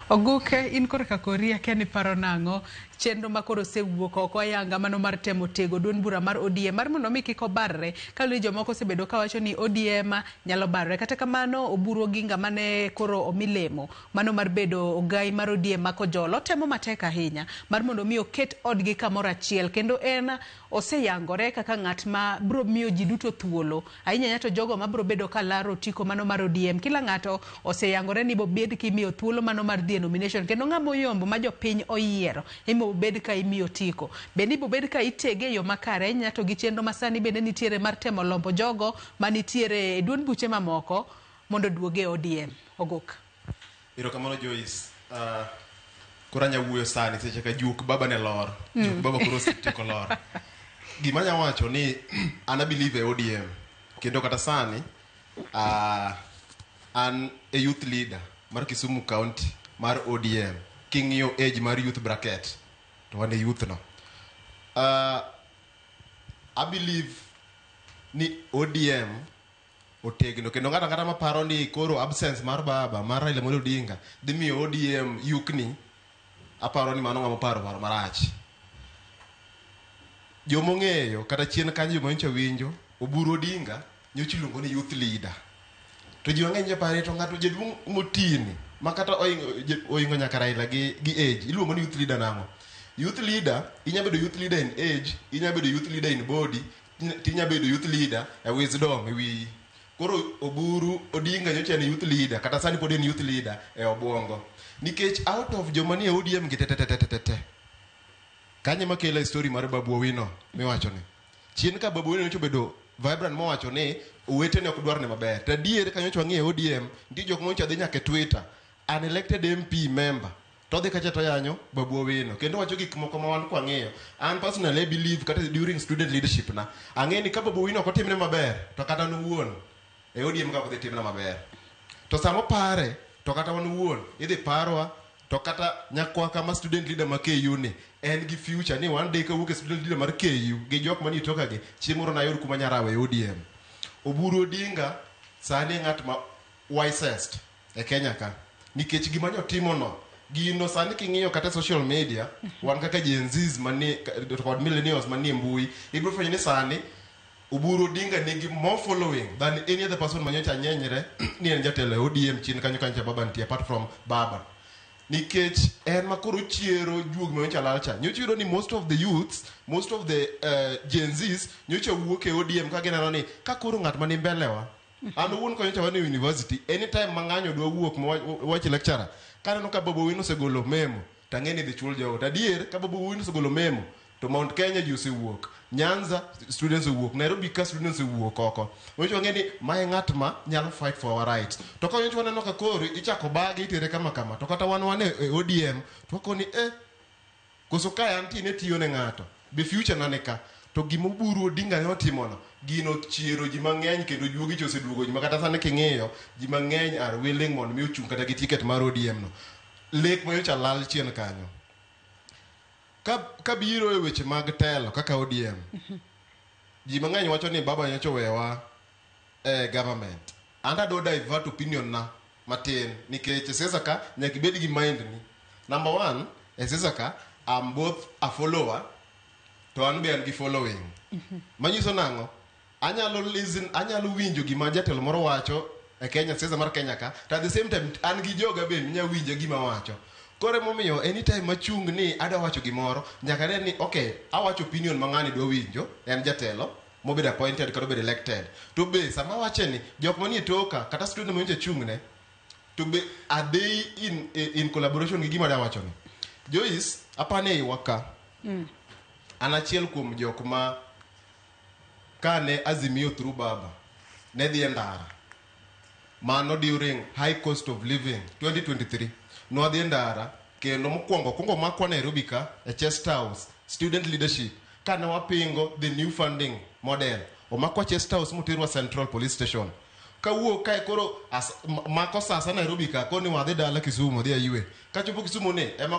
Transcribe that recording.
Oguke, in korka kori akia ni paro nang'o chenro ma koro osewuok oko ayanga mano mar temo tego duond bura mar ODM mar mondo mi kik obarre kaluwore ni jomoko osebedo kawacho ni ODM nyalo barre. Kata kamano Oburu Oginga mane koro omi lemo mano mar bedo ogai mar ODM ma Kojolo temo matek ahinya mar mondo mi oket odgi kamoro achiel kendo en oseyangore kaka ng'at ma bro miyo ji duto thuolo ahinya ahinya to jogo mabro bedo ka laro otiko mano mar ODM. Kila ng'ato oseyangore ni bobed kimiyo thuolo mano mar dhi e nomination kendo ng'ama oyombo ma jopiny oyiero ema obed ka imiyo otiko. Bende ibobed ka itege e yo makare ahinya to gi chenro masani bende nitiere mar temo lombo jogo manitiere e duond buche mamoko mondo oduog e ODM. Oguk. Erokamano Joyce. Koro anya wuoyo sani seche ka juok baba ne lor. Juok baba koro osetieko lor. Gima anya wacho ni an a believe e ODM. Kendo kata sani an e youth leader mar Kisumu County mar ODM. King'iyo age mar youth bracket to wan e youth no. I believe ni ODM otegno kendo ng'ato ang'ata maparo ni koro absence mar baba mar Raila Amolo Odinga dhi miyo ODM yukni aparo ni mano ng'ama oparo paro marach. Jomong'eyo kata chien kanyo joma nyocha winjo Oburu Odinga nyocha iluongo ni youth leader. To ji mang'eny japare to ng'ato jaduong' motini ma kata oingo nyaka Raila gi age iluongo ni youth leader nang'o? Youth leader inya bedo youth leader in age, inya bedo youth leader in body, tinya bedo youth leader e wisdom e wiyi. Koro Oburu Odinga nyocha en youth leader kata sani pod en youth leader e obwongo. Nikech out of joma nie ODM gi te Kanyo ema kelo e story mar Babu Owino miwacho ni. Chien ka Babu Owino nyocha obedo vibrant mowacho ni owetene ok dwarne maber. To adier ka nyocha wang'iyo e ODM, nitie jok manyocha dhi nyaka e Twitter, an elected MP member, to odhi kacha to oyanyo Babu Owino. Kendo owacho gik moko ma wan kwang'iyo. An personally I believe kata during student leadership na, ang'e ni ka Babu Owino ok otimne maber, to kata an owuon e ODM ka ok dhi timna maber. To sama opare, to kata wan owuon, idhi parwa, to kata nyakwa kama student leader ma KU ni, en gi future ni one day kawuok e student leader mar KU, gi jok manie toka gi, chieng' moro nayud kuma anyarawe e ODM. Oburu Odinga sani e ng'at ma wisest e Kenya ka. Nikech gima nyotimo no, gino sani king'iyo kata e social media, wan kaka Gen Zs manie, kod millennials manie mbui, ibiro fwenyo ni sani Oburu Odinga nigi more following than any other person manyocha nyenyre ni en jatelo e ODM chien kanyo kanyo cha baba nitie apart from baba. Nikech en ma koro chiero juog manyocha lal cha. Nyocha iyudo ni most of the youths, most of the Gen Zs nyocha wuok e ODM ka gineno ni ka koro ng'at mani mbelewa an owuon ka nyocha wan e university anytime ma ng'anyo dwa wuok ma wach lecturer kaneno ka Babu Owino osegolo memo to ang'e ni idhi chul jogo. To adier ka Babu Owino osegolo memo to Mount Kenya ji osewuok, Nyanza students owuok, Nairobi ka students owuok oko. Nyocha wang'e ni mae ng'at ma nyalo fight for our rights. To ka nyocha waneno ka koro ichako bage itere kama kama to kata wan wan e ODM to wakoni koso kae antie ne tiyo ne ng'ato be future na ni ka to gima Oburu Odinga ne otimono gino chiero ji mang'eny kendo juogi cha oseduogo ji ma kata sani king'iyo ji mang'eny are willing mondo mi ochung' kata gi ticket mar ODM no. Lek ma nyocha lal chien kanyo. Ka biro e weche mag telo kaka ODM, ji mang'eny wacho ni baba nyocha owewa e government. An adwa divert opinion na matin nikech e siasa ka nyaka ibed gi mind ni. Number one, e siasa ka I'm both a follower to an be an gi following. Manyiso nang'o? Anyalo listen, anyalo winjo gima jatelo moro wacho e Kenya, siasa mar Kenya ka, to at the same time an gi joga be minya winjo gima wacho. Koro emomiyo anytime machung' ni adwa wacho gimoro, nyaka ne ni okay, awacho opinion ma ng'ani dwa winjo, en jatelo mobedo appointed kata obedo elected. To be sama awache ni jok manie toka kata student manyocha chung' ne, to be are they in collaboration gi gima adwa wacho ni? Joyce, apani e iwa ka. An achiel kuom jok ma kane Azimio through Baba ne dhi e ndara mano during high cost of living 2023 nwadhi e ndara kendo mokwongo kwongo makwa Nairobi ka e Chest House student leadership kane wapingo the new funding model omakwa Chest House moterwa Central Police Station kawuok kae koro mako sasa Nairobi ka koni wadhi dala Kisumu wadhi aywe kachopo Kisumu ni ema